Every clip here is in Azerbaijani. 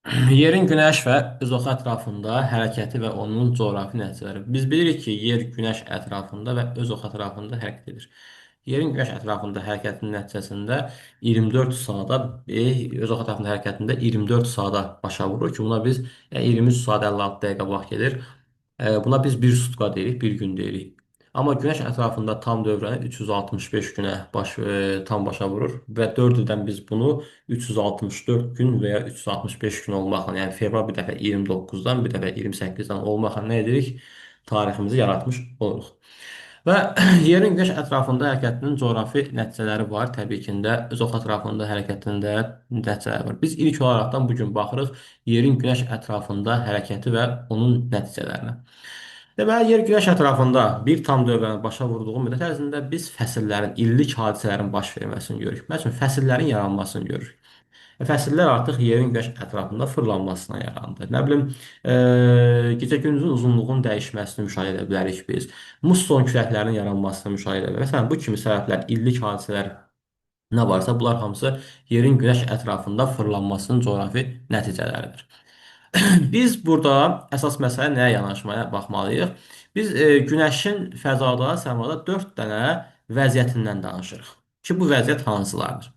Yerin günəş və öz oxu ətrafında hərəkəti və onun coğrafi nəticələri. Biz bilirik ki, yer günəş ətrafında və öz oxu ətrafında hərəkət edir. Yerin günəş ətrafında hərəkətinin nəticəsində 24 saata öz oxu ətrafında hərəkətində 24 saata başa vurur ki, buna biz yəni 23 saat 56 dəqiqə vaxt gedir. Buna biz bir sutka deyirik, bir gün deyirik. Amma günəş ətrafında tam dövrəni 365 günə tam başa vurur və 4 ildən biz bunu 364 gün və ya 365 gün olmaqla, yəni fevral bir dəfə 29-dan, bir dəfə 28-dən olmaqla nə edirik? Tariximizi yaratmış oluruq. Və yerin günəş ətrafında hərəkətinin coğrafi nəticələri var. Təbii ki, də öz oxu ətrafında hərəkətində nəticələri var. Biz ilk olaraqdan bu gün baxırıq yerin günəş ətrafında hərəkəti və onun nəticələrinə. Deməli, yer günəş ətrafında bir tam dövrəni başa vurduğu müddət ərzində biz fəsillərin, illik hadisələrin baş verməsini görürük. Məsələn, fəsillərin yaranmasını görürük. Fəsillər artıq yerin günəş ətrafında fırlanmasına yarandı. Nə bilim, gecə-gündüzün uzunluğunun dəyişməsini müşahidə edə bilərik biz. Musson küləklərinin yaranmasını müşahidə edə bilərik. Məsələn, bu kimi səbəblər, illik hadisələr nə varsa, bunlar hamısı yerin günəş ətrafında fırlanmasının coğrafi nəticələridir. Biz burada əsas məsələ nəyə yanaşmaya baxmalıyıq? Biz günəşin fəzada, səmada 4 dənə vəziyyətindən danışırıq. Ki, bu vəziyyət hansılardır?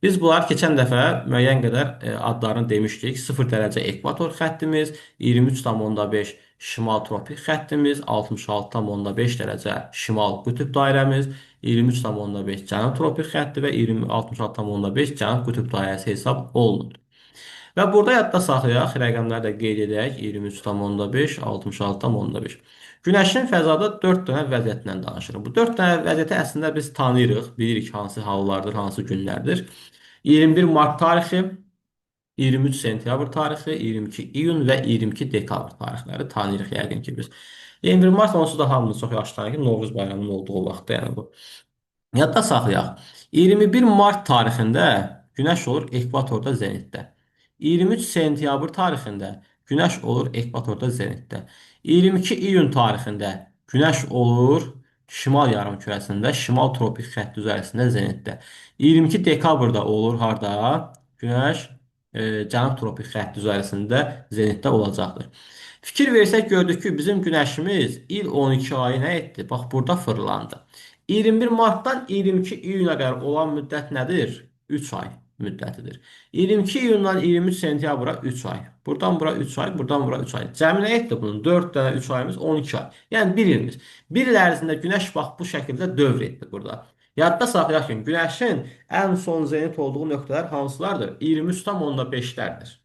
Biz bunlar keçən dəfə müəyyən qədər adlarını demişdik. 0 dərəcə ekvator xəttimiz, 23,5 şimal tropik xəttimiz, 66,5 dərəcə şimal qütb dairəmiz, 23,5 cənub tropik xətti və 66,5 cənub qütb dairəsi hesab olunur. Və burada yadda saxlayaq, rəqəmləri də qeyd edək. 23,5, 66,5. Günəşin fəzada 4 dənə vəziyyətindən danışırıq. Bu 4 dənə vəziyyəti əslində biz tanıyırıq, bilirik hansı hallardır, hansı günlərdir. 21 Mart tarixi, 23 sentyabr tarixi, 22 iyun və 22 dekabr tarixləri tanıyırıq yəqin ki biz. 21 mart onsuz da hamımız çox yaxşı tanıyırıq ki, Novruz bayramının olduğu vaxtda, yəni bu. Yadda saxlayaq. 21 mart tarixində günəş olur ekvatorda zenitdə. 23 sentyabr tarixində günəş olur ekvatorda zenitdə. 22 iyun tarixində günəş olur şimal yarımkürəsində, şimal tropik xətti üzərisində zenitdə. 22 dekabrda olur harda? Günəş cənub tropik xətti üzərisində zenitdə olacaqdır. Fikir versək gördük ki, bizim günəşimiz il 12 ayı nə etdi? Bax burada fırlandı. 21 martdan 22 iyuna qədər olan müddət nədir? 3 ay müddətidir. 22 iyundan 23 sentyabra 3 ay. Buradan bura 3 ay, buradan bura 3 ay. Cəmi nə etdi bunun? 4 dənə 3 ayımız 12 ay. Yəni 1 ilimiz. Bir il ərzində günəş bax bu şəkildə dövr etdi burada. Yadda saxlayaq ki, günəşin ən son zenit olduğu nöqtələr hansılardır? 23,5-lərdir.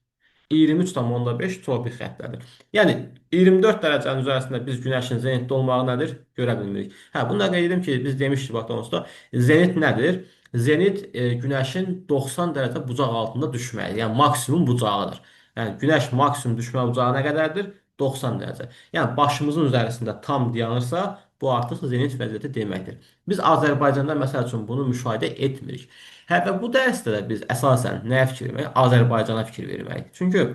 23,5 tropik xəttlərdir. Yəni 24 dərəcənin üzərisində biz günəşin zenitdə olmağı nədir? Görə bilmirik. Hə, bunu da qeyd edim ki, biz demişdik vaxt onsuz da zenit nədir? Zenit günəşin 90 dərəcə bucaq altında düşməyi, yəni maksimum bucağıdır. Yəni günəş maksimum düşmə bucağı nə qədərdir? 90 dərəcə. Yəni başımızın üzərisində tam dayanırsa, bu artıq zenit vəziyyəti deməkdir. Biz Azərbaycanda məsəl üçün bunu müşahidə etmirik. Hə, və bu dərsdə də biz əsasən nəyə fikir verməliyik? Azərbaycana fikir verməliyik. Çünki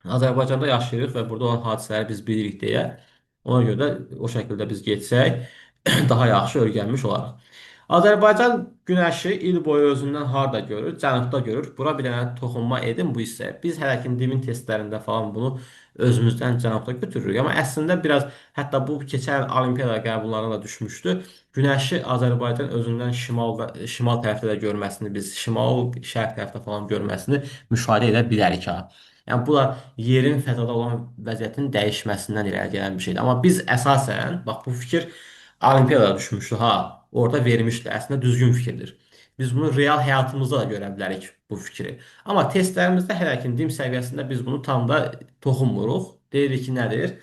Azərbaycanda yaşayırıq və burada olan hadisələri biz bilirik deyə ona görə də o şəkildə biz getsək daha yaxşı öyrənmiş olarıq. Azərbaycan günəşi il boyu özündən harda görür? Cənubda görür. Bura bir dənə toxunma edin bu hissəyə. Biz hələ ki dimin testlərində falan bunu özümüzdən cənubda götürürük. Amma əslində biraz hətta bu keçən il olimpiyada qəbullarına da düşmüşdü. Günəşi Azərbaycan özündən şimal və şimal tərəfdə də görməsini biz şimal, şərq tərəfdə falan görməsini müşahidə edə bilərik ha. Yəni bu da yerin fəzada olan vəziyyətinin dəyişməsindən irəli gələn bir şeydir. Amma biz əsasən bax bu fikir olimpiyada düşmüşdü ha. Orada vermişdi. Əslində düzgün fikirdir. Biz bunu real həyatımızda da görə bilərik bu fikri. Amma testlərimizdə hələ ki dim səviyyəsində biz bunu tam da toxunmuruq. Deyirik ki, nədir?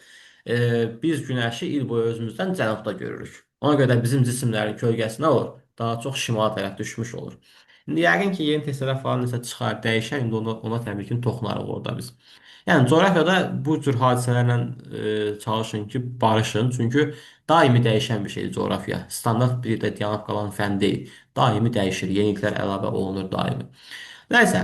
Biz günəşi il boyu özümüzdən cənubda görürük. Ona görə də bizim cisimlərin kölgəsi nə olur? Daha çox şimala tərəf düşmüş olur. İndi yəqin ki, yeni testlərə falan nəsə çıxar, dəyişər. İndi ona təbii ki, toxunarıq orada biz. Yəni coğrafiyada bu cür hadisələrlə çalışın ki, barışın. Çünki daimi dəyişən bir şeydir coğrafiya. Standart bir yerdə dayanıb qalan fən deyil. Daimi dəyişir, yeniliklər əlavə olunur daimi. Nəysə,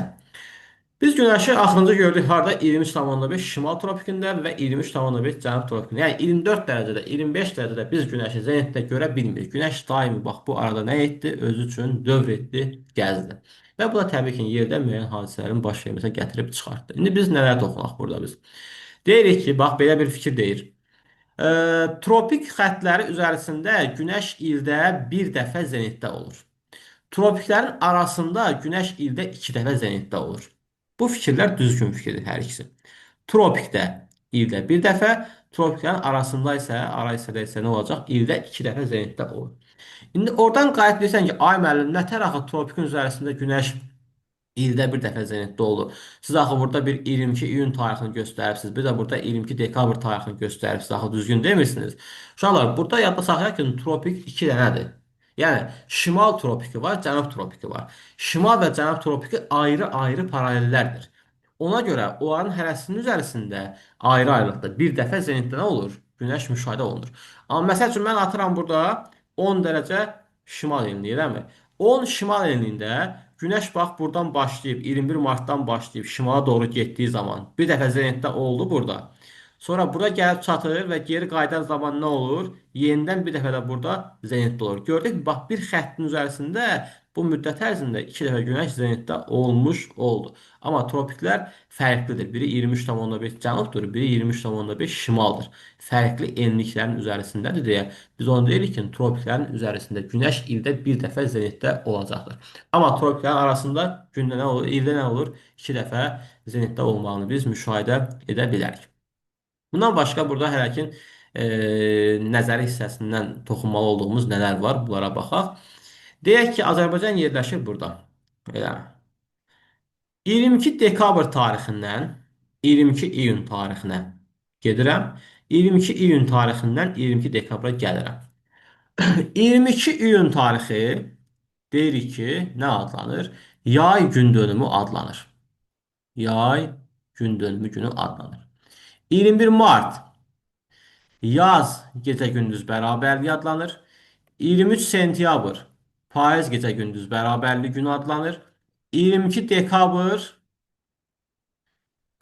Biz günəşi axırıncı gördük harda? 23,5 şimal tropikində və 23,5 cənub tropikində. Yəni 24 dərəcədə, 25 dərəcədə biz günəşi zenitdə görə bilmirik. Günəş daimi bax bu arada nə etdi? Özü üçün dövr etdi, gəzdi. Və bu da təbii ki, yerdə müəyyən hadisələrin baş verməsinə gətirib çıxartdı. İndi biz nələrə toxunaq burada biz? Deyirik ki, bax belə bir fikir deyir. Tropik xəttləri üzərisində günəş ildə bir dəfə zenitdə olur. Tropiklərin arasında günəş ildə 2 dəfə zenitdə olur. Bu fikirlər düzgün fikirdir hər ikisi. Tropikdə ildə bir dəfə, tropiklərin arasında isə, ara hissədə isə nə olacaq? İldə 2 dəfə zenitdə olur. İndi oradan qayıt bilirsən ki, ay müəllim, nə tər axı tropikin üzərisində günəş ildə bir dəfə zenitdə olur. Siz axı burada bir 22 iyun tarixini göstəribsiniz, bir də burada 22 dekabr tarixini göstəribsiniz. Axı düzgün demirsiniz. Uşaqlar, burada yadda saxlayaq ki, tropik 2 dənədir. Yəni, şimal tropiki var, cənub tropiki var. Şimal və cənub tropiki ayrı-ayrı paralellərdir. Ona görə onların hərəsinin üzərisində ayrı-ayrılıqda bir dəfə zenitdə nə olur? Günəş müşahidə olunur. Amma məsəl üçün, mən atıram burada 10 dərəcə şimal enliyi, eləmi? 10 şimal enliyində günəş bax buradan başlayıb, 21 martdan başlayıb şimala doğru getdiyi zaman bir dəfə zenitdə oldu burada. Sonra bura gəlib çatır və geri qayıdan zaman nə olur? Yenidən bir dəfə də burada zenitdə olur. Gördük ki, bax bir xəttin üzərisində bu müddət ərzində 2 dəfə günəş zenitdə olmuş oldu. Amma tropiklər fərqlidir. Biri 23,5 cənubdur, biri 23,5 şimaldır. Fərqli enliklərin üzərisindədir deyə biz onu deyirik ki, tropiklərin üzərisində günəş ildə bir dəfə zenitdə olacaqdır. Amma tropiklərin arasında gündə nə olur? İldə nə olur? 2 dəfə zenitdə olmağını biz müşahidə edə bilərik. Bundan başqa burada hələ ki, nəzəri hissəsindən toxunmalı olduğumuz nələr var, bunlara baxaq. Deyək ki, Azərbaycan yerləşir burada. Elə. 22 dekabr tarixindən 22 iyun tarixinə gedirəm. 22 iyun tarixindən 22 dekabra gəlirəm. 22 iyun tarixi deyirik ki, nə adlanır? Yay gün dönümü adlanır. Yay gün dönümü günü adlanır. 21 mart yaz gecə-gündüz bərabərliyi adlanır. 23 sentyabr payız gecə-gündüz bərabərliyi günü adlanır. 22 dekabr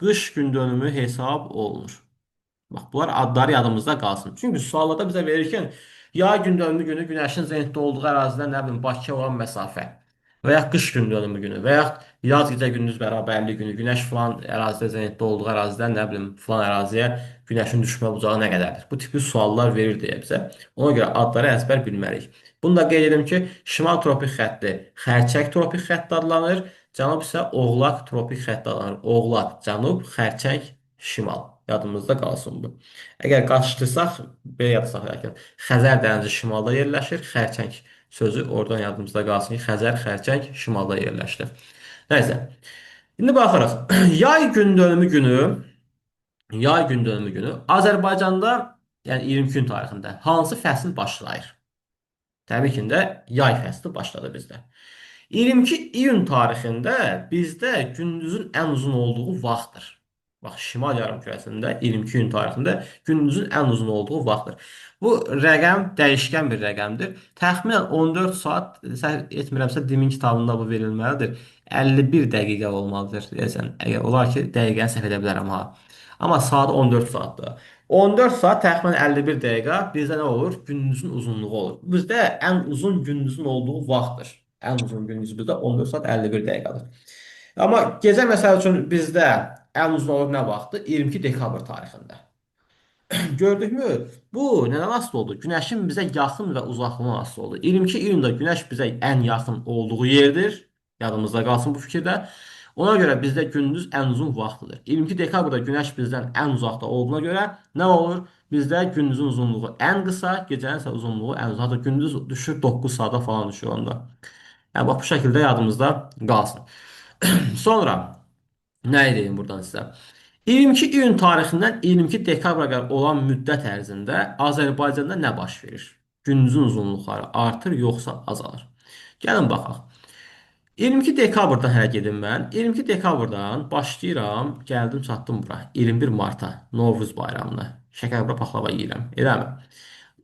qış gün dönümü hesab olunur. Bax, bunlar adları yadımızda qalsın. Çünki suallarda bizə verirkən yay gün dönümü günü günəşin zenitdə olduğu ərazidən nə bilim Bakıya olan məsafə və ya qış gün dönümü günü və ya yaz gecə-gündüz bərabərliyi günü günəş filan ərazidə zenitdə olduğu ərazidən nə bilim filan əraziyə günəşin düşmə bucağı nə qədərdir? Bu tipli suallar verir deyə bizə. Ona görə adları əzbər bilməliyik. Bunu da qeyd edim ki, şimal tropik xətti xərçəng tropik xətti adlanır, cənub isə oğlaq tropik xətti adlanır. Oğlaq, cənub, xərçəng, şimal. Yadımızda qalsın bu. Əgər qarışdırsaq, belə yadda saxlayaq ki, Xəzər dənizi şimalda yerləşir, xərçəng sözü oradan yadımızda qalsın ki, Xəzər, xərçəng şimalda yerləşdi. Nəysə. İndi baxırıq. Yay gün dönümü günü, yay gün dönümü günü Azərbaycanda, yəni 22 iyun tarixində hansı fəsil başlayır? Təbii ki də yay fəsli başladı bizdə. 22 iyun tarixində bizdə gündüzün ən uzun olduğu vaxtdır. Bax, şimal yarımkürəsində 22 iyun tarixində gündüzün ən uzun olduğu vaxtdır. Bu rəqəm dəyişkən bir rəqəmdir. Təxminən 14 saat, səhv etmirəmsə DİMİN kitabında bu verilməlidir. 51 dəqiqə olmalıdır. Deyəsən, əgər olar ki, dəqiqəni səhv edə bilərəm ha. Amma saat 14 saatdır. 14 saat təxminən 51 dəqiqə bizdə nə olur? Gündüzün uzunluğu olur. Bizdə ən uzun gündüzün olduğu vaxtdır. Ən uzun gündüz bizdə 14 saat 51 dəqiqədir. Amma gecə məsəl üçün bizdə ən uzun olur nə vaxtdır? 22 dekabr tarixində. Gördükmü? Bu nədən asılı oldu? Günəşin bizə yaxın və uzaqlığından asılı oldu. 22 iyunda günəş bizə ən yaxın olduğu yerdir. Yadımızda qalsın bu fikirdə. Ona görə bizdə gündüz ən uzun vaxtıdır. 22 dekabrda günəş bizdən ən uzaqda olduğuna görə nə olur? Bizdə gündüzün uzunluğu ən qısa, gecənin isə uzunluğu ən uzun. Hətta gündüz düşür 9 saata falan düşür onda. Yəni, bax, bu şəkildə yadımızda qalsın. Sonra nə deyim buradan sizə? 22 iyun tarixindən 22 dekabra qədər olan müddət ərzində Azərbaycanda nə baş verir? Gündüzün uzunluqları artır yoxsa azalır? Gəlin baxaq. 22 dekabrdan hələ gedim mən. 22 dekabrdan başlayıram, gəldim çatdım bura. 21 marta Novruz bayramına. Şəkərbura paxlava yeyirəm. Eləmi?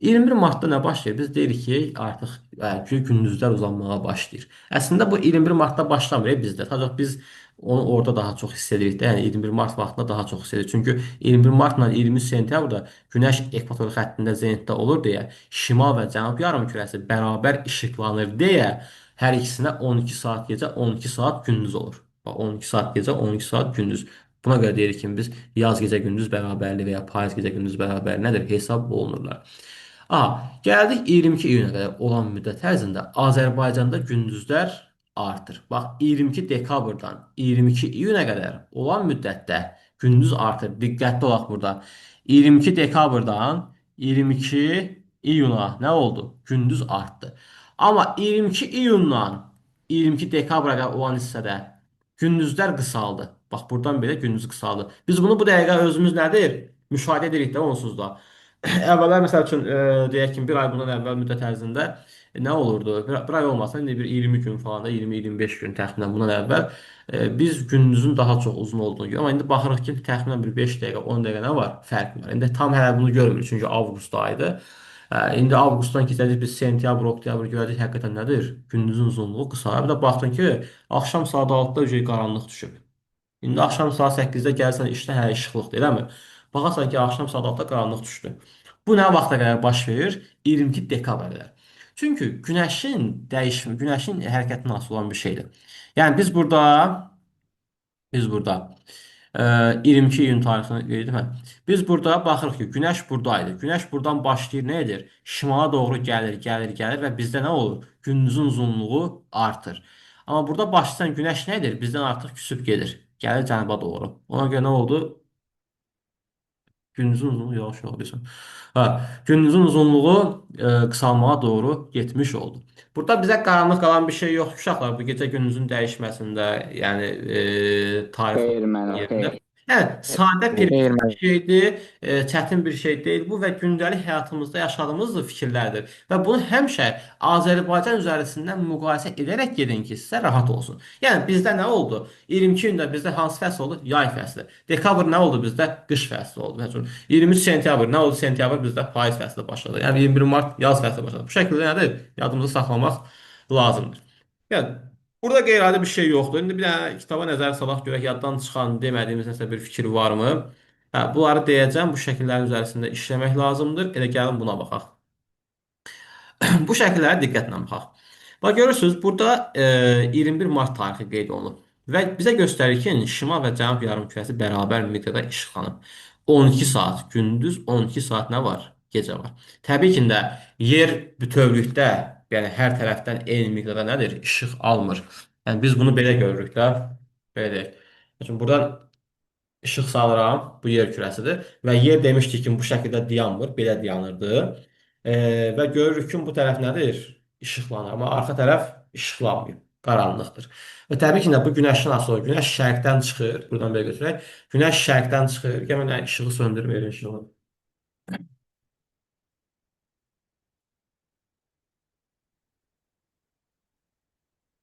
21 martda nə baş verir? Biz deyirik ki, artıq gündüzlər uzanmağa başlayır. Əslində bu 21 martda başlamır bizdə. Sadəcə biz Onu orada daha çox hiss edirik də. Yəni 21 mart vaxtında daha çox hiss edirik. Çünki 21 martla 23 sentyabrda günəş ekvator xəttində zenitdə olur deyə şimal və cənub yarımkürəsi bərabər işıqlanır deyə hər ikisinə 12 saat gecə, 12 saat gündüz olur. Bax, 12 saat gecə, 12 saat gündüz. Buna görə deyirik ki, biz yaz gecə gündüz bərabərliyi və ya payız gecə gündüz bərabərliyi nədir? Hesab olunurlar. A. Gəldik 22 iyuna qədər olan müddət ərzində Azərbaycanda gündüzlər artır. Bax, 22 dekabrdan 22 iyuna qədər olan müddətdə gündüz artır. Diqqətli olaq burada. 22 dekabrdan 22 iyuna nə oldu? Gündüz artdı. Amma 22 iyundan 22 dekabra qədər olan hissədə gündüzlər qısaldı. Bax, buradan belə gündüz qısaldı. Biz bunu bu dəqiqə özümüz nədir? Müşahidə edirik də onsuz da. Əvvəllər, məsəl üçün, deyək ki, bir ay bundan əvvəl müddət ərzində nə olurdu? Bir ay olmasa, indi bir 20 gün falan da, 20-25 gün təxminən bundan əvvəl biz gündüzün daha çox uzun olduğunu görürük. Amma indi baxırıq ki, təxminən bir 5 dəqiqə, 10 dəqiqə nə var? Fərq var. İndi tam hələ bunu görmürük, çünki avqust ayıdır. İndi avqustdan keçəcək biz sentyabr, oktyabr görəcək həqiqətən nədir? Gündüzün uzunluğu qısa. Bir də baxdın ki, axşam saat 6-da qaranlıq düşüb. İndi axşam saat 8-də gəlsən işdə hələ işıqlıqdır, eləmi? Baxarsan ki, axşam saat 6-da qaranlıq düşdü. Bu nə vaxta qədər baş verir? 22 dekabra qədər. Çünki günəşin dəyişimi, günəşin hərəkətindən asılı olan bir şeydir. Yəni biz burada 22 iyun tarixini qeyd edim. Hə. Biz burada baxırıq ki, günəş buradaydı. Günəş buradan başlayır, nə edir? Şimala doğru gəlir, gəlir, gəlir və bizdə nə olur? Gündüzün uzunluğu artır. Amma burada başlayan günəş nə edir? Bizdən artıq küsüb gedir. Gəlir cənuba doğru. Ona görə nə oldu? Gündüzün uzunluğu yavaş yavaş desən. Hə, gündüzün uzunluğu qısalmağa doğru getmiş oldu. Burada bizə qaranlıq qalan bir şey yoxdur uşaqlar. Bu gecə gündüzün dəyişməsində, yəni tarix Xeyr müəllim, yerində. xeyr. Yəni sadə bir Xeyr müəllim. şeydir, çətin bir şey deyil bu və gündəlik həyatımızda yaşadığımız fikirlərdir. Və bunu həmişə Azərbaycan üzərindən müqayisə edərək gedin ki, sizə rahat olsun. Yəni bizdə nə oldu? 22 iyunda bizdə hansı fəsil oldu? Yay fəsli. Dekabr nə oldu bizdə? Qış fəsli oldu. Məsələn, 23 sentyabr nə oldu? Sentyabr bizdə payız fəsli başladı. Yəni 21 mart yaz fəsli başladı. Bu şəkildə nədir? Yadımızda saxlamaq lazımdır. Yəni burada qeyri-adi bir şey yoxdur. İndi bir dənə kitaba nəzər salaq görək yaddan çıxan demədiyimiz nəsə bir fikir varmı? Hə, bunları deyəcəm. Bu şəkillərin üzərisində işləmək lazımdır. Elə gəlin buna baxaq. Bu şəkillərə diqqətlə baxaq. Bax görürsünüz, burada 21 mart tarixi qeyd olunub və bizə göstərir ki, şimal və cənub yarımkürəsi bərabər miqdarda işıqlanıb. 12 saat gündüz, 12 saat nə var? Gecə var. Təbii ki də yer bütövlükdə, yəni hər tərəfdən eyni miqdarda nədir? İşıq almır. Yəni biz bunu belə görürük də. Belə deyək. Məsələn, buradan işıq salıram, bu yer kürəsidir və yer demişdik ki, bu şəkildə dayanmır, belə dayanırdı. Və görürük ki, bu tərəf nədir? İşıqlanır, amma arxa tərəf işıqlanmıyor, qaranlıqdır. Və təbii ki, bu günəşin asılı. Günəş şərqdən çıxır, buradan belə götürək. Günəş şərqdən çıxır. Gəl mən işığı söndürüm, verin işığı.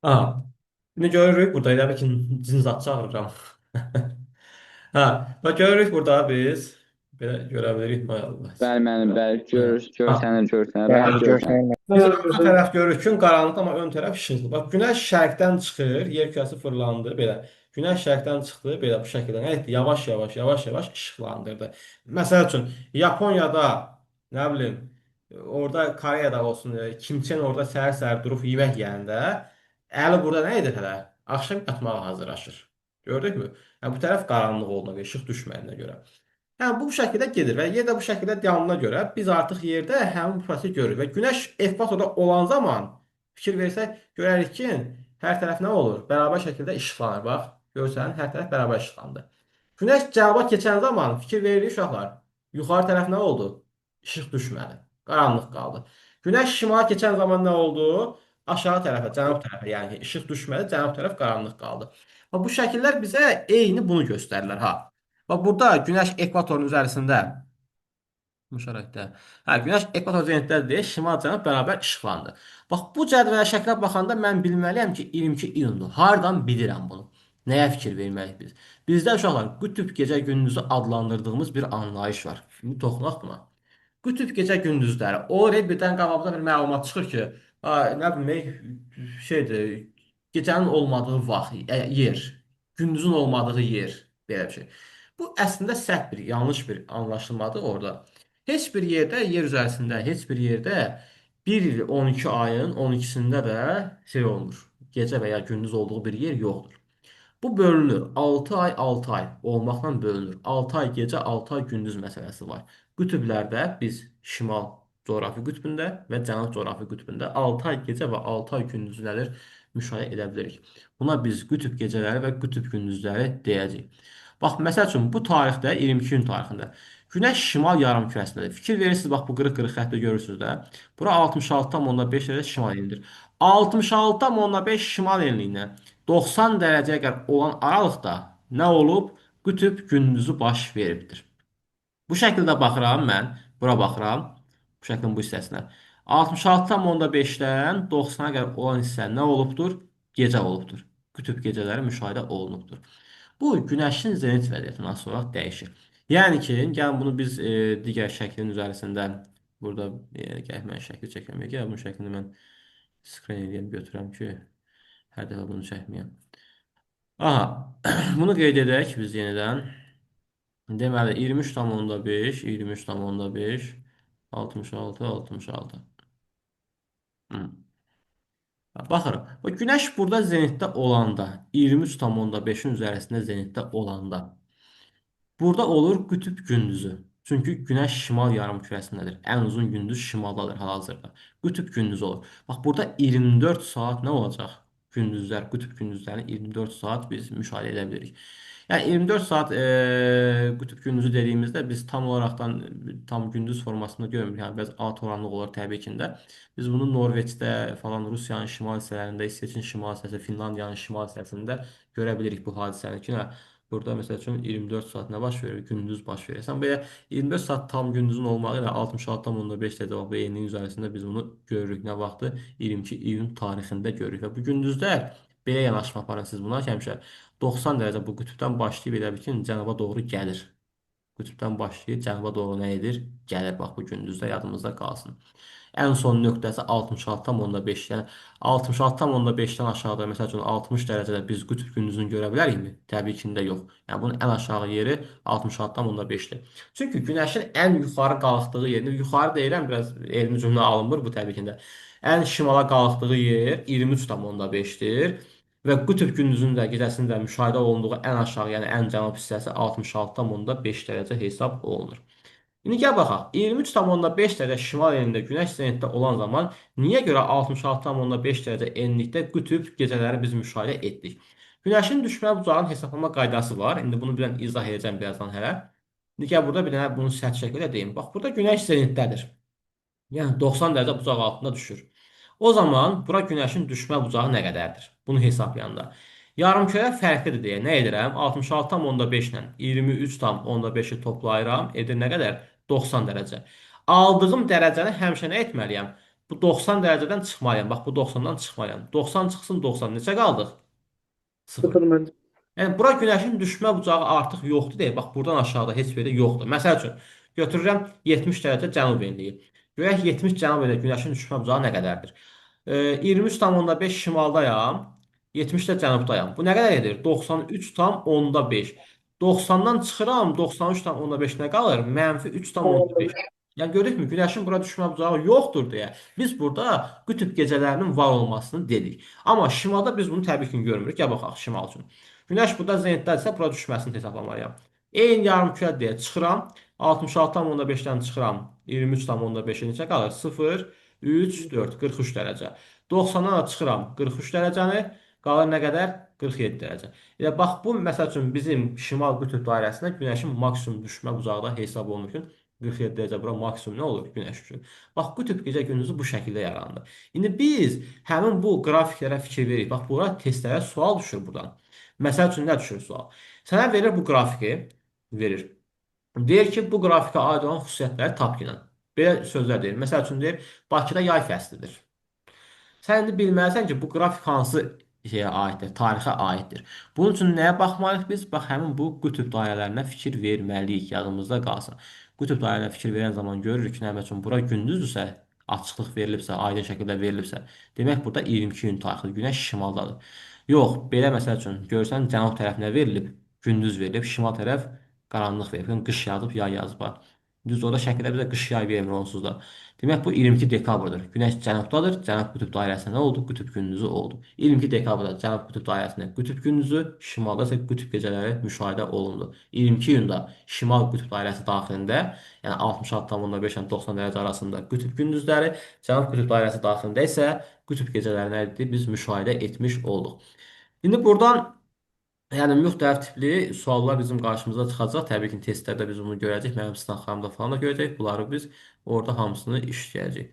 Aha, indi görürük burada, elə bil ki, cin zat çağırıram. Hə, və görürük burada biz, belə görə bilirik, may Allah. Bəli müəllim, bəli. Görür, Ha. görsənir, görsənir, rahat Bəli, görsənir. görsənir. Biz arxa tərəf görürük ki, qaranlıq, amma ön tərəf işıqlı. Bax, günəş şərqdən çıxır, yer kürəsi fırlandı, belə. Günəş şərqdən çıxdı, belə bu şəkildə. Nə etdi? Yavaş yavaş, yavaş yavaş işıqlandırdı. Məsəl üçün, Yaponiyada, nə bilim, orada Koreyada olsun, Kim Chen orada səhər-səhər durub yemək yeyəndə, əli burada nə edir hələ? Axşam yatmağa hazırlaşır. Gördükmü? Yəni, bu tərəf qaranlıq olduğuna görə, işıq düşməyinə görə. Yəni, bu şəkildə gedir və yer də bu şəkildə dayanına görə biz artıq yerdə həmin bu prosesi görürük. Və günəş ekvatorda olan zaman fikir versək, görərik ki, hər tərəf nə olur? Bərabər şəkildə işıqlanır. Bax, görsən, hər tərəf bərabər işıqlandı. Günəş cənuba keçən zaman fikir veririk uşaqlar, yuxarı tərəf nə oldu? İşıq düşmədi, qaranlıq qaldı. Günəş şimala keçən zaman nə oldu? Aşağı tərəfə, cənub tərəfə, yəni ki, işıq düşmədi, cənub tərəf qaranlıq qaldı. Bax, bu şəkillər bizə eyni bunu göstərirlər, ha. Bax, burada günəş ekvatorun üzərisində müşahidə. Hə, günəş ekvator zenitdə deyil, şimal cənub bərabər işıqlandı. Bax, bu cədvələ şəklə baxanda mən bilməliyəm ki, 22 iyundur. Hardan bilirəm bunu? Nəyə fikir verməliyik biz? Bizdə uşaqlar qütüb gecə gündüzü adlandırdığımız bir anlayış var. İndi toxunaq buna. Qütüb gecə gündüzləri. O birdən qabağımıza bir məlumat çıxır ki, nə bilim, şeydir, gecənin olmadığı vaxt, yer. Gündüzün olmadığı yer, belə bir şey. Bu əslində səhv bir, yanlış bir anlaşılmadır orada. Heç bir yerdə, yer üzərisində heç bir yerdə bir il 12 ayın 12-sində də şey olmur. Gecə və ya gündüz olduğu bir yer yoxdur. Bu bölünür. 6 ay 6 ay olmaqla bölünür. 6 ay gecə, 6 ay gündüz məsələsi var. Qütblərdə biz şimal coğrafi qütbündə və cənub coğrafi qütbündə 6 ay gecə və 6 ay gündüz nədir? Müşahidə edə bilirik. Buna biz qütb gecələri və qütb gündüzləri deyəcəyik. Bax, məsəl üçün bu tarixdə 22 iyun tarixində Günəş şimal yarımkürəsindədir. Fikir verirsiniz, bax bu qırıq-qırıq xəttə görürsünüz də. Bura 66,5 dərəcə şimal enlidir. 66,5 şimal enliyinə 90 dərəcəyə qədər olan aralıqda nə olub? Qütb gündüzü baş veribdir. Bu şəkildə baxıram mən, bura baxıram, bu şəklin bu hissəsinə. 66,5-dən 90-a qədər olan hissə nə olubdur? Gecə olubdur. Qütb gecələri müşahidə olunubdur. Bu, günəşin zenit vəziyyətindən sonra dəyişir. Yəni ki, gəlin bunu biz digər şəklin üzərisində burada gəlin mən şəkil çəkəm. Gəl bunun şəklini mən screen eləyəm, götürəm ki, hər dəfə bunu çəkməyəm. Aha, bunu qeyd edək biz yenidən. Deməli, 23,5, 23,5, 66, 66. Hı. Baxırıq. Bu günəş burada zenitdə olanda, 23,5-in üzərisində zenitdə olanda, burada olur qütb gündüzü. Çünki günəş şimal yarımkürəsindədir. Ən uzun gündüz şimaldadır hal-hazırda. Qütb gündüzü olur. Bax, burada 24 saat nə olacaq? Gündüzlər, qütb gündüzlərini 24 saat biz müşahidə edə bilirik. Yəni 24 saat qütb gündüzü dediyimizdə biz tam olaraqdan tam gündüz formasında görmürük. Yəni biraz alt oranlıq olur təbii ki də. Biz bunu Norveçdə falan, Rusiyanın şimal hissələrində, İsveçin şimal hissəsi, Finlandiyanın şimal hissəsində görə bilirik bu hadisəni ki, nə, burada məsəl üçün 24 saat nə baş verir? Gündüz baş verir. Sən belə 24 saat tam gündüzün olmağı ilə 66,5 dərəcə bax bu enliyin üzərisində biz bunu görürük. Nə vaxtı? 22 iyun tarixində görürük. Və bu gündüzlər belə yanaşma aparın siz buna ki, həmişə 90 dərəcə bu qütbdən başlayıb elə bil ki, cənuba doğru gəlir. Qütbdən başlayır, cənuba doğru nə edir? Gəlir. Bax, bu gündüzdə yadımızda qalsın. Ən son nöqtəsi 66,5. Yəni 66,5-dən aşağıda, məsəl üçün 60 dərəcədə biz qütb gündüzünü görə bilərikmi? Təbii ki, də yox. Yəni bunun ən aşağı yeri 66,5-dir. Çünki günəşin ən yuxarı qalxdığı yerini, yuxarı deyirəm, biraz elmi cümlə alınmır bu təbii ki də. Ən şimala qalxdığı yer 23,5-dir. Və qütb gündüzünün də gecəsinin də müşahidə olunduğu ən aşağı, yəni ən cənub hissəsi 66,5 dərəcə hesab olunur. İndi gəl baxaq. 23,5 dərəcə şimal enliyində günəş zenitdə olan zaman niyə görə 66,5 dərəcə enlikdə qütb gecələri biz müşahidə etdik? Günəşin düşmə bucağının hesablama qaydası var. İndi bunu bir izah edəcəm birazdan hələ. İndi gəl burada bir dənə bunu sərt şəkildə deyim. Bax, burada günəş zenitdədir. Yəni 90 dərəcə bucaq altında düşür. O zaman bura günəşin düşmə bucağı nə qədərdir? Bunu hesablayanda. Yarımkürə fərqlidir deyə nə edirəm? 66,5 ilə 23,5-i toplayıram. Edir nə qədər? 90 dərəcə. Aldığım dərəcəni həmişə nə etməliyəm? Bu 90 dərəcədən çıxmalıyam. Bax, bu 90-dan çıxmalıyam. 90 çıxsın 90. Neçə qaldıq? 0. Sıfır müəllim. Yəni, bura günəşin düşmə bucağı artıq yoxdur deyə. Bax, buradan aşağıda heç bir yerdə yoxdur. Məsəl üçün, götürürəm 70 dərəcə cənub enliyi. Görək 70 cənub enliyi günəşin düşmə bucağı nə qədərdir? 23,5 şimaldayam, 70 də cənubdayam. Bu nə qədər edir? 93,5. 90-dan çıxıram, 93,5 nə qalır? Mənfi 3,5. Yəni görürükmü, günəşin bura düşmə bucağı yoxdur deyə biz burada qütb gecələrinin var olmasını dedik. Amma şimalda biz bunu təbii ki görmürük. Gəl baxaq şimal üçün. Günəş burada zenitdədirsə, bura düşməsini hesablamalıyam. Eyni yarımkürə deyə çıxıram. 66,5-dən çıxıram. 23,5-ə neçə qalır? 0, 3, 4, 43 dərəcə. 90-dan da çıxıram 43 dərəcəni. Qalır nə qədər? 47 dərəcə. Elə bax, bu, məsəl üçün, bizim şimal qütb dairəsində günəşin maksimum düşmə bucağı da hesab olunur ki, 47 dərəcə bura maksimum nə olur günəş üçün. Bax, qütb gecə gündüzü bu şəkildə yarandı. İndi biz həmin bu qrafiklərə fikir veririk. Bax, bura testlərə sual düşür buradan. Məsəl üçün, nə düşür sual? Sənə verir bu qrafiki, verir. Deyir ki, bu qrafikə aid olan xüsusiyyətləri tap ilə. Belə sözlər deyir. Məsəl üçün, deyir, Bakıda yay fəslidir. Sən indi bilməlisən ki, bu qrafik hansı şeyə aiddir, tarixə aiddir. Bunun üçün nəyə baxmalıyıq biz? Bax, həmin bu qütb dairələrinə fikir verməliyik, yadımızda qalsın. Qütb dairələrinə fikir verən zaman görürük ki, nə üçün bura gündüzdürsə, açıqlıq verilibsə, aydın şəkildə verilibsə, demək burada 22 iyun tarixidir, günəş şimaldadır. Yox, belə məsəl üçün görsən cənub tərəf nə verilib? Gündüz verilib, şimal tərəf qaranlıq verilib. Yəni, qış yazıb, yay yazıb. Ha. Düz orada şəkildə bizə qış yay vermir onsuz da. Demək bu 22 dekabrdır. Günəş cənubdadır. Cənub qütb dairəsində nə oldu? Qütb gündüzü oldu. 22 dekabrda cənub qütb dairəsində qütb gündüzü, şimalda isə qütb gecələri müşahidə olundu. 22 iyunda şimal qütb dairəsi daxilində, yəni 66,5 ilə 90 dərəcə arasında qütb gündüzləri, cənub qütb dairəsi daxilində isə qütb gecələri nə idi? Biz müşahidə etmiş olduq. İndi buradan yəni müxtəlif tipli suallar bizim qarşımıza çıxacaq. Təbii ki, testlərdə biz bunu görəcəyik. Mənim sınaqlarımda falan da görəcəyik. Bunları biz orada hamısını işləyəcəyik.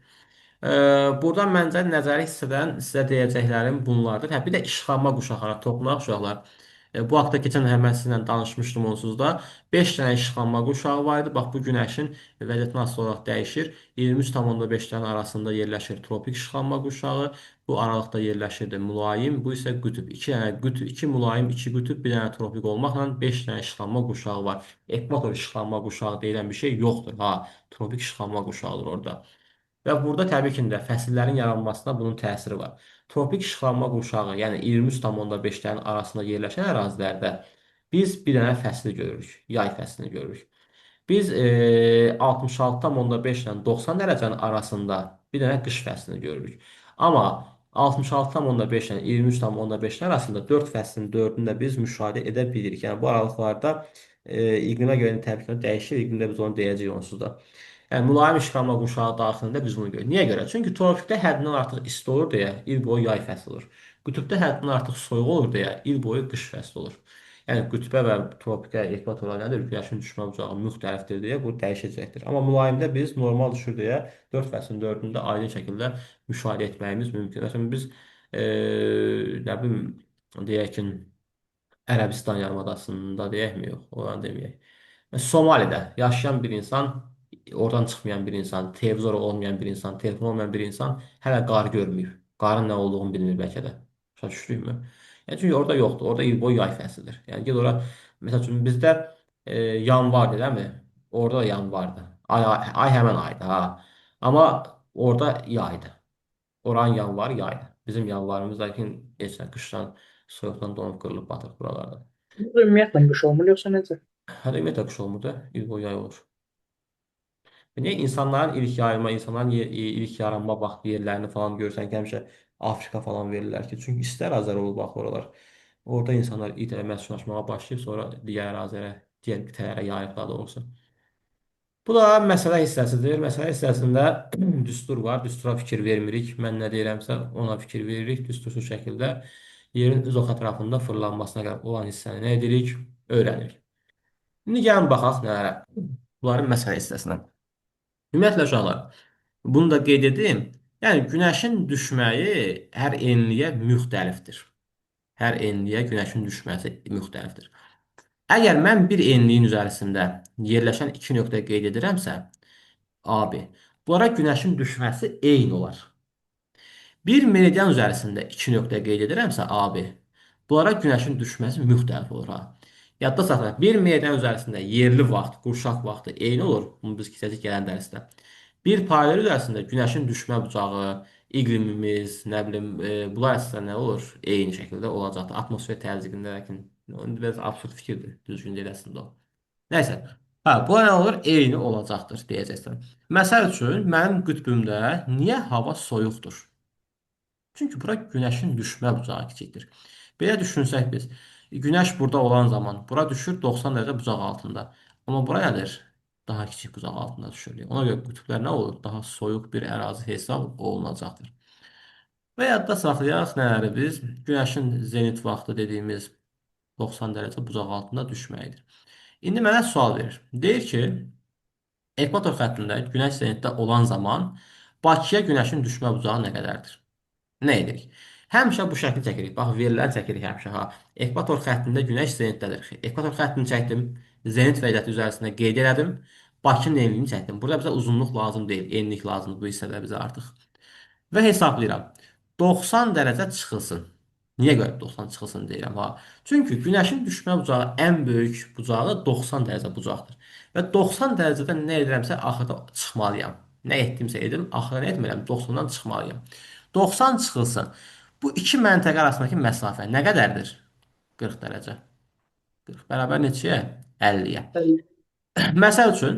Buradan məncə nəzəri hissədən sizə deyəcəklərim bunlardır. Hə, bir də işıqlanma quşaqları, toxunaq uşaqlar. Bu haqda keçən dəfə mən sizinlə danışmışdım onsuz da. 5 dənə işıqlanma quşağı var idi. Bax, bu günəşin vəziyyətinə asılı olaraq dəyişir. 23,5-lərin arasında yerləşir tropik işıqlanma quşağı. Bu aralıqda yerləşirdi mülayim, bu isə qütb. 2 dənə qütb, 2 mülayim, 2 qütb, bir dənə tropik olmaqla 5 dənə işıqlanma quşağı var. Ekvator işıqlanma quşağı deyilən bir şey yoxdur. Ha, tropik işıqlanma quşağıdır orada. Və burada təbii ki də fəsillərin yaranmasına bunun təsiri var. Tropik işıqlanma quşağı, yəni 23,5-lərin arasında yerləşən ərazilərdə biz bir dənə fəsli görürük, yay fəslini görürük. Biz 66,5 ilə 90 dərəcənin arasında bir dənə qış fəslini görürük. Amma 66,5 ilə 23,5-in arasında 4 fəslin 4-ünü də biz müşahidə edə bilirik. Yəni bu aralıqlarda iqlimə görə təbii ki dəyişir, iqlimdə biz onu deyəcəyik onsuz da. Yəni mülayim işıqlanma quşağı daxilində biz bunu görürük. Niyə görə? Çünki tropikdə həddindən artıq isti olur deyə il boyu yay fəsli olur. Qütbdə həddindən artıq soyuq olur deyə il boyu qış fəsli olur. Yəni qütbə və tropikə, ekvatora nədir? Günəşin düşmə bucağı müxtəlifdir deyə bu dəyişəcəkdir. Amma mülayimdə biz normal düşür deyə 4 fəslin 4-ündə aydın şəkildə müşahidə etməyimiz mümkün. Məsələn, biz nə bilim, deyək ki, Ərəbistan yarımadasında deyəkmi? Yox, oranı deməyək. Somalidə yaşayan bir insan, oradan çıxmayan bir insan, televizor olmayan bir insan, telefon olmayan bir insan hələ qar görməyib. Qarın nə olduğunu bilmir bəlkə də. Başa düşdükmü? Yəni, çünki orada yoxdur. Orada il boyu yay fəslidir. Yəni, ged ora, məsəl üçün bizdə yanvardır, eləmi? Orada da yanvardır. Ay həmən aydır, ha. Amma orada yaydır. Oranın yanvarı yaydır. Bizim yanvarımız lakin heç nə qışdan, soyuqdan donub qırılıb batır buralarda. Ümumiyyətlə qış olmur yoxsa necə? Hədə ümumiyyətlə qış olmur da, il boyu yay olur. Niyə insanların ilk yayılma, insanların ilk yaranma vaxtı yerlərini falan görsən ki, həmişə Afrika falan verirlər ki, çünki isti ərazilər olub axı oralar. Orada insanlar ilk dəfə məskunlaşmağa başlayıb, sonra digər ərazilərə, digər qitələrə yayılıb daha doğrusu. Bu da məsələ hissəsidir. Məsələ hissəsində düstur var. Düstura fikir vermirik. Mən nə deyirəmsə ona fikir veririk. Düstursuz şəkildə yerin öz ox ətrafında fırlanmasına qədər olan hissəni nə edirik? Öyrənirik. İndi gəlin baxaq nələrə. Bunların məsələ hissəsinə. Ümumiyyətlə uşaqlar, bunu da qeyd edim. Yəni günəşin düşməyi hər enliyə müxtəlifdir. Hər enliyə günəşin düşməsi müxtəlifdir. Əgər mən bir enliyin üzərisində yerləşən iki nöqtə qeyd edirəmsə, AB, bunlara günəşin düşməsi eyni olar. Bir meridian üzərisində iki nöqtə qeyd edirəmsə, AB, bunlara günəşin düşməsi müxtəlif olur. Ha. Yadda saxlayaq, bir meridian üzərisində yerli vaxt, qurşaq vaxtı eyni olur. Bunu biz keçəcək gələn dərsdə. Bir paralel üzərisində günəşin düşmə bucağı, iqlimimiz, nə bilim, bunlar əsasən nə olur? Eyni şəkildə olacaqdır. Atmosfer təzyiqində, lakin biraz absurd fikirdir, düzgün deyil əslində o. Nəysə, hə, bu nə olur? Eyni olacaqdır, deyəcəksən. Məsəl üçün, mənim qütbümdə niyə hava soyuqdur? Çünki bura günəşin düşmə bucağı kiçikdir. Belə düşünsək biz, günəş burada olan zaman bura düşür 90 dərəcə bucaq altında. Amma bura nədir? Daha kiçik bucaq altında düşür. Ona görə qütblər nə olur? Daha soyuq bir ərazi hesab olunacaqdır. Və yadda saxlayaq nələri biz? Günəşin zenit vaxtı dediyimiz 90 dərəcə bucaq altında düşməyidir. İndi mənə sual verir. Deyir ki, ekvator xəttində günəş zenitdə olan zaman Bakıya günəşin düşmə bucağı nə qədərdir? Nə edirik? Həmişə bu şəkli çəkirik. Bax, veriləni çəkirik həmişə. Ha. Ekvator xəttində günəş zenitdədir. Ekvator xəttini çəkdim. Zenit vəziyyəti üzərisində qeyd elədim. Bakının enliyini çəkdim. Burada bizə uzunluq lazım deyil. Enlik lazımdır bu hissədə bizə artıq. Və hesablayıram. 90 dərəcə çıxılsın. Niyə görə 90 çıxılsın deyirəm? Ha. Çünki günəşin düşmə bucağı ən böyük bucağı 90 dərəcə bucaqdır. Və 90 dərəcədən nə edirəmsə axırda çıxmalıyam. Nə etdimsə edim, axırda nə etməliyəm? 90-dan çıxmalıyam. 90 çıxılsın. Bu iki məntəqə arasındakı məsafə nə qədərdir? 40 dərəcə. 40 bərabər neçəyə? 50-yə. 50. Məsəl üçün,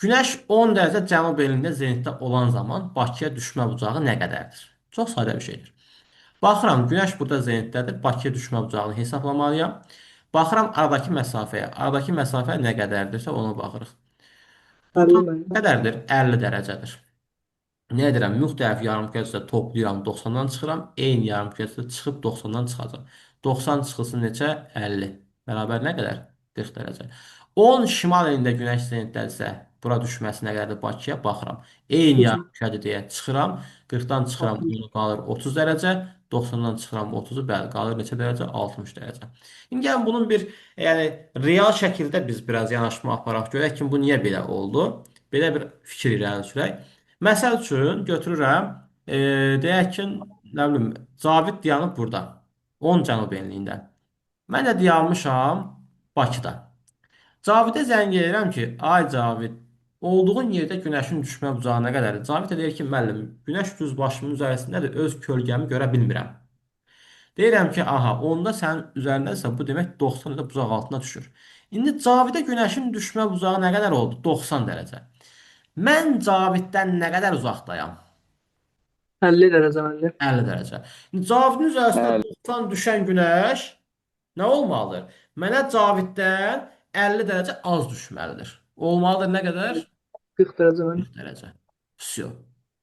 Günəş 10 dərəcə cənub enliyində zenitdə olan zaman Bakıya düşmə bucağı nə qədərdir? Çox sadə bir şeydir. Baxıram, Günəş burada zenitdədir. Bakıya düşmə bucağını hesaplamalıyam. Baxıram aradakı məsafəyə. Aradakı məsafə nə qədərdirsə ona baxırıq. Burada 50 müəllim. nə qədərdir? 50 dərəcədir. Nə edirəm? Müxtəlif yarımkürədə toplayıram, 90-dan çıxıram. Eyni yarımkürədə çıxıb 90-dan çıxacam. 90 çıxılsın neçə? 50. Bərabər nə qədər? 40 dərəcə. 10 şimal enində günəş zenitdədirsə, bura düşməsi nə qədərdir Bakıya? Baxıram. Eyni yarımkürədə deyə çıxıram. 40-dan çıxıram, 60. onu qalır 30 dərəcə. 90-dan çıxıram 30-u, bəli, qalır neçə dərəcə? 60 dərəcə. İndi gəlin bunun bir, yəni real şəkildə biz biraz yanaşma aparaq görək ki, bu niyə belə oldu? Belə bir fikir irəli sürək. Məsəl üçün götürürəm, deyək ki, nə bilim, Cavid dayanıb burada, 10 cənub enliyində. Mən də dayanmışam Bakıda. Cavidə zəng edirəm ki, ay Cavid, olduğun yerdə günəşin düşmə bucağı nə qədərdir? Cavid də deyir ki, müəllim, günəş düz başımın üzərindədir, öz kölgəmi görə bilmirəm. Deyirəm ki, aha, onda sənin üzərindədirsə, bu demək 90 dərəcə bucaq altına düşür. İndi Cavidə günəşin düşmə bucağı nə qədər oldu? 90 dərəcə. Mən Caviddən nə qədər uzaqdayam? 50 dərəcə müəllim. 50 dərəcə. İndi Cavidin üzərinə 50. 90 düşən günəş nə olmalıdır? Mənə Caviddən 50 dərəcə az düşməlidir. Olmalıdır nə qədər? 40 dərəcə müəllim. 40 dərəcə. Vsyo.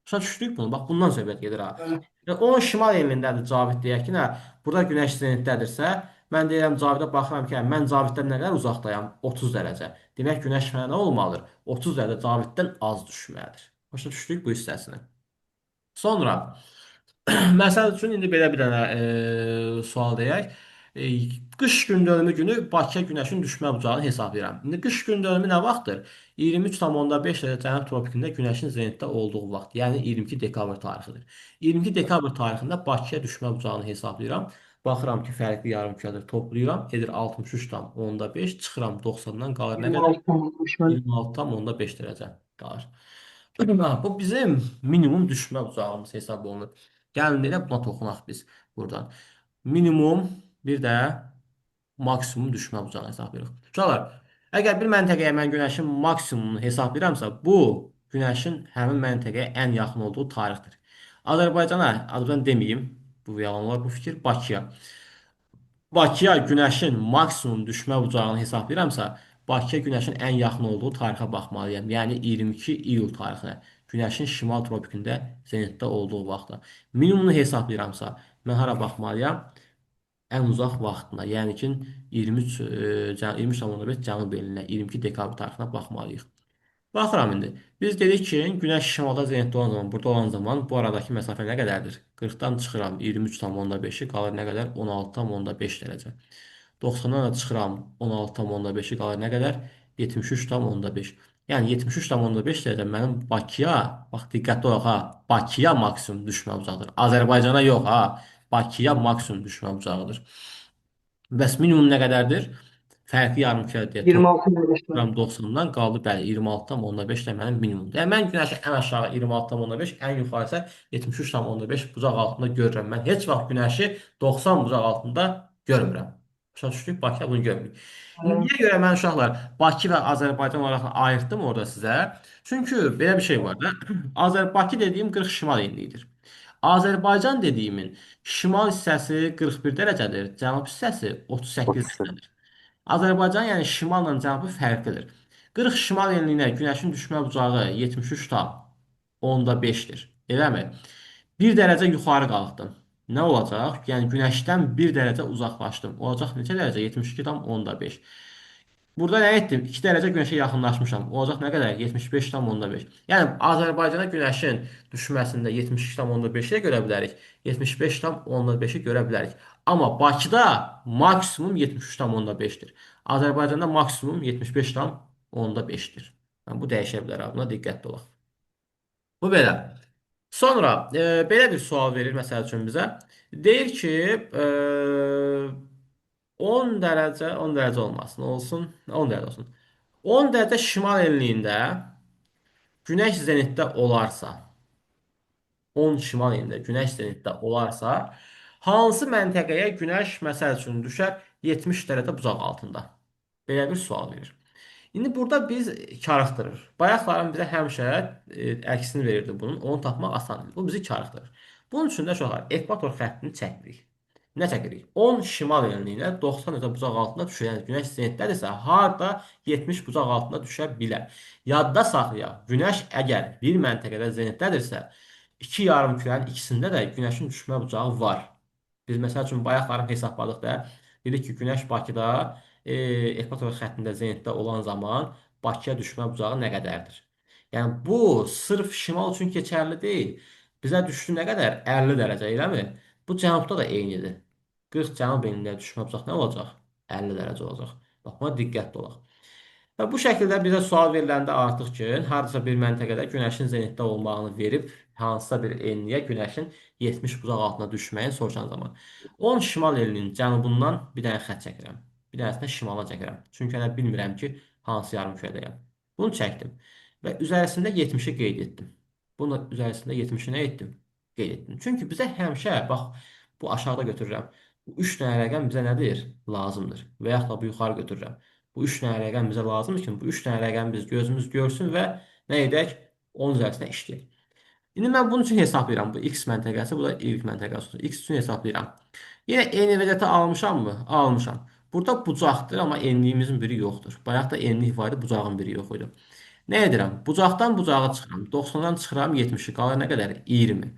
Başa düşdük bunu. Bax, bundan söhbət gedir ha. Bəli. Yəni, 10 şimal enlindədir Cavid deyək ki, nə? Burada günəş zenitdədirsə, mən deyirəm Cavidə baxıram ki, hə, mən Caviddən nə qədər uzaqdayam? 30 dərəcə. Demək, günəş mənə nə olmalıdır? 30 dərəcə Caviddən az düşməlidir. Başa düşdük bu hissəsini. Sonra, məsəl üçün, indi belə bir dənə sual deyək. Qış gündönümü günü Bakıya günəşin düşmə bucağını hesablayıram. İndi qış gündönümü nə vaxtdır? 23,5 dərəcə cənub tropikində günəşin zenitdə olduğu vaxt, yəni 22 dekabr tarixidir. 22 dekabr tarixində Bakıya düşmə bucağını hesablayıram. Baxıram ki, fərqli yarımkürədir, toplayıram. Edir 63,5, çıxıram 90-dan qalır nə qədər? 26,5 müəllim. 26,5 dərəcə qalır. Bu bizim minimum düşmə bucağımız hesab olunur. Gəlin elə buna toxunaq biz buradan. Minimum, bir də maksimum düşmə bucağını hesablayırıq. Uşaqlar, əgər bir məntəqəyə mən günəşin maksimumunu hesablayıramsa, bu günəşin həmin məntəqəyə ən yaxın olduğu tarixdir. Azərbaycana, Azərbaycan deməyim, bu yalan olar bu fikir, Bakıya. Bakıya günəşin maksimum düşmə bucağını hesablayıramsa, Bakıya günəşin ən yaxın olduğu tarixə baxmalıyam. Yəni 22 iyul tarixinə. Günəşin şimal tropikində zenitdə olduğu vaxtda. Minimumunu hesablayıramsa, mən hara baxmalıyam? Ən uzaq vaxtına, yəni ki, 23,5 cənub enlinə, 22 dekabr tarixinə baxmalıyıq. Baxıram indi. Biz dedik ki, günəş şimalda zenitdə olan zaman, burada olan zaman bu aradakı məsafə nə qədərdir? 40-dan çıxıram, 23,5-i qalır nə qədər? 16,5 dərəcə. 90-dan da çıxıram, 16,5-i qalır nə qədər? 73,5. Yəni 73,5 dərəcə mənim Bakıya, bax diqqətli olaq ha, Bakıya maksimum düşmə bucağıdır. Azərbaycana yox ha, Bakıya maksimum düşmə bucağıdır. Bəs minimum nə qədərdir? Fərqli yarımkürə deyə 26,5 müəllim. toplayıram 90-dan qaldı, bəli, 26,5 də mənim minimumdur. Yəni mən günəşi ən aşağı 26,5, ən yuxarı isə 73,5 bucaq altında görürəm. Mən heç vaxt günəşi 90 bucaq altında görmürəm. Başa düşdük, Bakıda bunu görmürük. Niyə görə mən uşaqlar Bakı və Azərbaycan olaraq ayırdım orada sizə? Çünki belə bir şey var da. Bakı dediyim 40 şimal enliyidir. Azərbaycan dediyimin şimal hissəsi 41 dərəcədir, cənub hissəsi 38 dərəcədir. Azərbaycan, yəni şimalla cənubu fərqlidir. 40 şimal enliyinə günəşin düşmə bucağı 73,5-dir. Eləmi? 1 dərəcə yuxarı qalxdım. Nə olacaq? Yəni günəşdən 1 dərəcə uzaqlaşdım. Olacaq neçə dərəcə? 72,5. Burada nə etdim? 2 dərəcə günəşə yaxınlaşmışam. Olacaq nə qədər? 75,5. Yəni Azərbaycana günəşin düşməsində 72,5-i görə bilərik. 75,5-i görə bilərik. Amma Bakıda maksimum 73,5-dir. Azərbaycanda maksimum 75,5-dir. Yəni, bu dəyişə bilər. Buna diqqətli olaq. Bu belə. Sonra belə bir sual verir məsəl üçün bizə. Deyir ki, 10 dərəcə, 10 dərəcə olmasın, olsun, 10 dərəcə olsun. 10 dərəcə şimal enliyində günəş zenitdə olarsa, 10 şimal enliyində günəş zenitdə olarsa, Hansı məntəqəyə günəş məsəl üçün düşər 70 dərəcə bucaq altında? Belə bir sual verir. İndi burada biz karıxdırır. Bayaqların bizə həmişə əksini verirdi bunun. Onu tapmaq asan deyil. Bu bizi karıxdırır. Bunun üçün də uşaqlar ekvator xəttini çəkirik. Nə çəkirik? 10 şimal enliyinə 90 dərəcə bucaq altında düşür. Yəni günəş zenitdədirsə, harda 70 bucaq altında düşə bilər. Yadda saxlayaq. Günəş əgər bir məntəqədə zenitdədirsə, iki yarım kürənin ikisində də günəşin düşmə bucağı var. Biz məsəl üçün bayaqlarım hesabladıq da, dedik ki, günəş Bakıda ekvator xəttində zenitdə olan zaman Bakıya düşmə bucağı nə qədərdir? Yəni bu sırf şimal üçün keçərli deyil. Bizə düşdü nə qədər? 50 dərəcə, eləmi? Bu cənubda da eynidir. 40 cənub enliyinə düşmə bucaq nə olacaq? 50 dərəcə olacaq. Bax, buna diqqətli olaq. Və bu şəkildə bizə sual veriləndə artıq ki, hardasa bir məntəqədə günəşin zenitdə olmağını verib, hansısa bir enliyə günəşin 70 bucaq altına düşməyini soruşan zaman 10 şimal enliyinin cənubundan bir dənə xətt çəkirəm. Bir dənəsini şimala çəkirəm. Çünki hələ bilmirəm ki, hansı yarımkürədəyəm. Bunu çəkdim və üzərisində 70-i qeyd etdim. Bunun üzərisində 70-i nə etdim? Qeyd etdim. Çünki bizə həmişə, bax, bu aşağıda götürürəm. Bu 3 dənə rəqəm bizə nədir? Lazımdır. Və yaxud da bu yuxarı götürürəm. Bu 3 dənə rəqəm bizə lazımdır ki, bu 3 dənə rəqəm biz gözümüz görsün və nə edək? Onun üzərisində işləyək. İndi mən bunun üçün hesablayıram. Bu X məntəqəsi, bu da Y məntəqəsi. X üçün hesablayıram. Yenə eyni vəziyyətə almışam mı? Almışam. Burada bucaqdır, amma enliyimizin biri yoxdur. Bayaq da enlik var idi, bucağın biri yox idi. Nə edirəm? Bucaqdan bucağa çıxıram. 90-dan çıxıram 70-i. Qalır nə qədər? 20.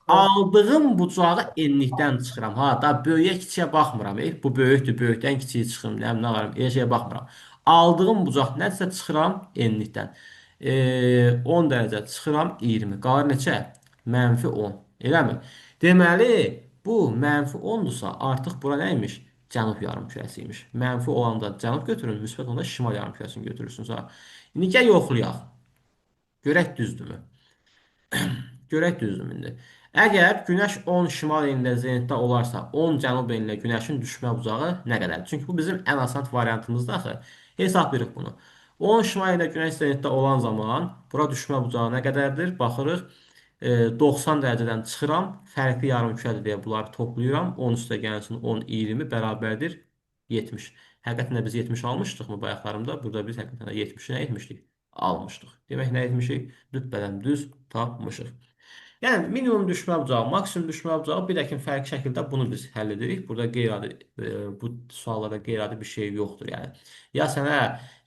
Aldığım bucağı enlikdən çıxıram. Ha, da böyüyə kiçiyə baxmıram. Bu böyükdür, böyükdən kiçiyə çıxım, nə varım, elə şeyə baxmıram. Aldığım bucaq nədirsə çıxıram enlikdən. 10 dərəcə çıxıram 20. Qalır neçə? Mənfi 10. Eləmi? Deməli, bu mənfi 10-dursa, artıq bura nə imiş? Cənub yarımkürəsi imiş. Mənfi olanda cənub götürün, müsbət olanda şimal yarımkürəsini götürürsünüz. Ha. İndi gəl yoxlayaq. Görək düzdürmü? Görək düzdürmü indi? Əgər günəş 10 şimal enində zenitdə olarsa, 10 cənub enində günəşin düşmə bucağı nə qədərdir? Çünki bu bizim ən asan variantımızdır axı. Hesablayırıq bunu. 10 şimal enində günəş zenitdə olan zaman bura düşmə bucağı nə qədərdir? Baxırıq, 90 dərəcədən çıxıram, fərqli yarımkürədir deyə bunları toplayıram. 10 üstə gəlsin 10, 20 bərabərdir 70. Həqiqətən də biz 70 almışdıq mı bayaqlarımda? Burada biz həqiqətən də 70-i nə etmişdik? Almışdıq. Demək nə etmişik? Düppələm düz tapmışıq. Yəni minimum düşmə bucağı, maksimum düşmə bucağı bir də ki fərqli şəkildə bunu biz həll edirik. Burada qeyri-adi bu suallarda qeyri-adi bir şey yoxdur. Yəni ya sənə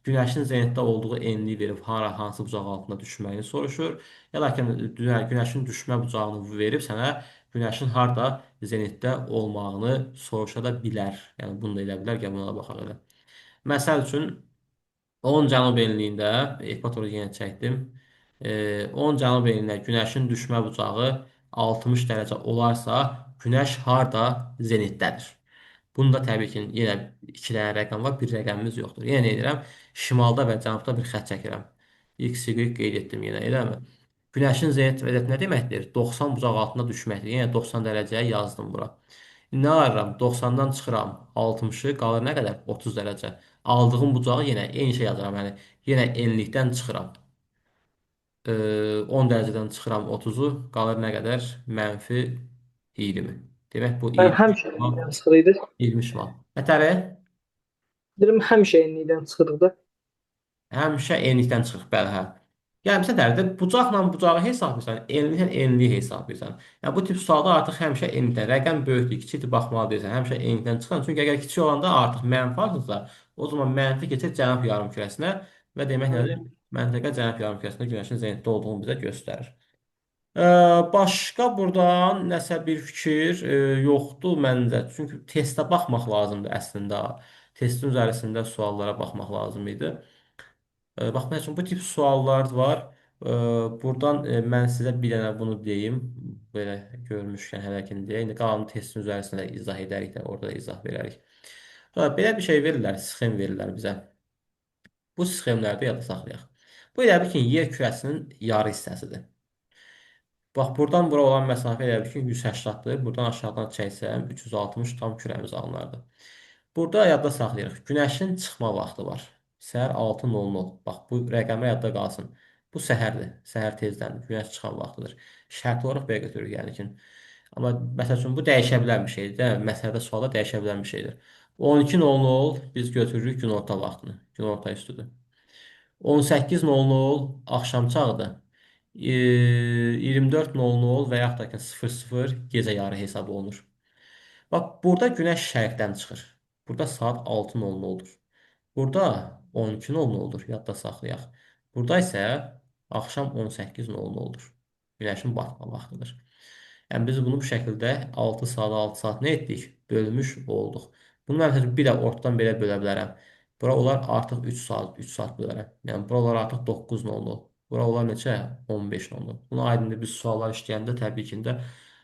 günəşin zenitdə olduğu enliyi verib hara hansı bucaq altında düşməyini soruşur, ya da ki günəşin düşmə bucağını verib sənə günəşin harda zenitdə olmağını soruşa da bilər. Yəni bunu da elə bilər, gəl buna da baxaq elə. Məsəl üçün 10 cənub enliyində ekvatoru yenə çəkdim. 10 cənub enliyində günəşin düşmə bucağı 60 dərəcə olarsa, günəş harda zenitdədir? Bunda təbii ki, yenə 2 dənə rəqəm var, bir rəqəmimiz yoxdur. Yenə nə edirəm? Şimalda və cənubda bir xətt çəkirəm. X, Y qeyd etdim yenə, eləmi? Günəşin zenit vəziyyəti nə deməkdir? 90 bucaq altında düşməkdir. Yenə 90 dərəcəyə yazdım bura. Nə arıram? 90-dan çıxıram 60-ı, qalır nə qədər? 30 dərəcə. Aldığım bucağı yenə eyni şey yazıram. Yəni, yenə enlikdən çıxıram. 10 dərəcədən çıxıram 30-u, qalır nə qədər? Mənfi 20. Demək, bu Mən 20 həmişə enlikdən çıxır idi. 20 şimal. Nətəri? Deyirəm, həmişə enlikdən çıxırıq da. Həmişə enlikdən çıxırıq, bəli, hə. Yəni, məsələn, dərdə bucaqla bucağı hesablayırsan, enliklə enliyi hesablayırsan. Yəni, bu tip sualda artıq həmişə enlikdən, rəqəm böyükdür, kiçikdir, baxmalı deyirsən, həmişə enlikdən çıxırsan. Çünki əgər kiçik olanda artıq mənfi artırsa, o zaman mənfi keçir cənub yarımkürəsinə və demək nədir? Məntəqə cənub yarımkürəsində günəşin zenitdə olduğunu bizə göstərir. Başqa buradan nəsə bir fikir yoxdur məncə. Çünki testə baxmaq lazımdır əslində. Testin üzərisində suallara baxmaq lazım idi. Bax, məsələn, bu tip suallar var. Buradan mən sizə bir dənə bunu deyim. Belə görmüşkən hələ ki deyə. İndi qalanı testin üzərisində izah edərik də, orada da izah verərik. Belə bir şey verirlər, sxem verirlər bizə. Bu sxemlərdə yadda saxlayaq. Bu elə bil ki, yer kürəsinin yarı hissəsidir. Bax, buradan bura olan məsafə elə bil ki, 180-dır. Buradan aşağıdan çəksəm, 360 tam kürəmiz alınardı. Burada yadda saxlayırıq. Günəşin çıxma vaxtı var. Səhər 6:00. Bax, bu rəqəmlər yadda qalsın. Bu səhərdir. Səhər tezdəndir. Günəş çıxan vaxtıdır. Şərti olaraq belə götürürük, yəni ki. Amma məsəl üçün bu dəyişə bilən bir şeydir. Də. Məsələdə sualda dəyişə bilən bir şeydir. 12:00 biz götürürük günorta vaxtını. Günorta üstüdür. 18:00 axşam çağıdır. 24:00 və yaxud da ki 00 gecə yarı hesab olunur. Bax, burada günəş şərqdən çıxır. Burada saat 6:00-dur. Burada 12:00-dur. Yadda saxlayaq. Burada isə axşam 18:00-dur. Günəşin batma vaxtıdır. Yəni biz bunu bu şəkildə 6 saat 6 saat nə etdik? Bölmüş olduq. Bunu mən məsələn, bir də ortadan belə bölə bilərəm. Bura olar artıq 3 saat, 3 saat bölərəm. Yəni bura olar artıq 9:00. Bura olar neçə? 15:00. Bunu aydındır biz suallar işləyəndə təbii ki də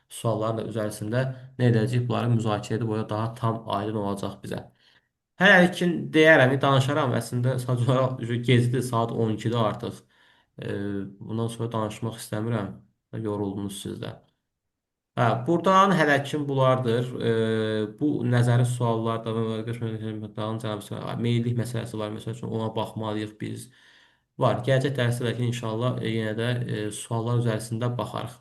sualların da üzərisində nə edəcəyik? Bunları müzakirə edib orada daha tam aydın olacaq bizə. Hələ ki deyərəm, danışaram əslində sadəcə olaraq gecdir, saat 12-dir artıq. Bundan sonra danışmaq istəmirəm. Yoruldunuz siz də. Hə, buradan hələ ki bunlardır. Bu nəzəri suallar da meyillik məsələsi var. Məsəl üçün ona baxmalıyıq biz. Var. Gələcək dərsdə ki, inşallah yenə də suallar üzərisində baxarıq.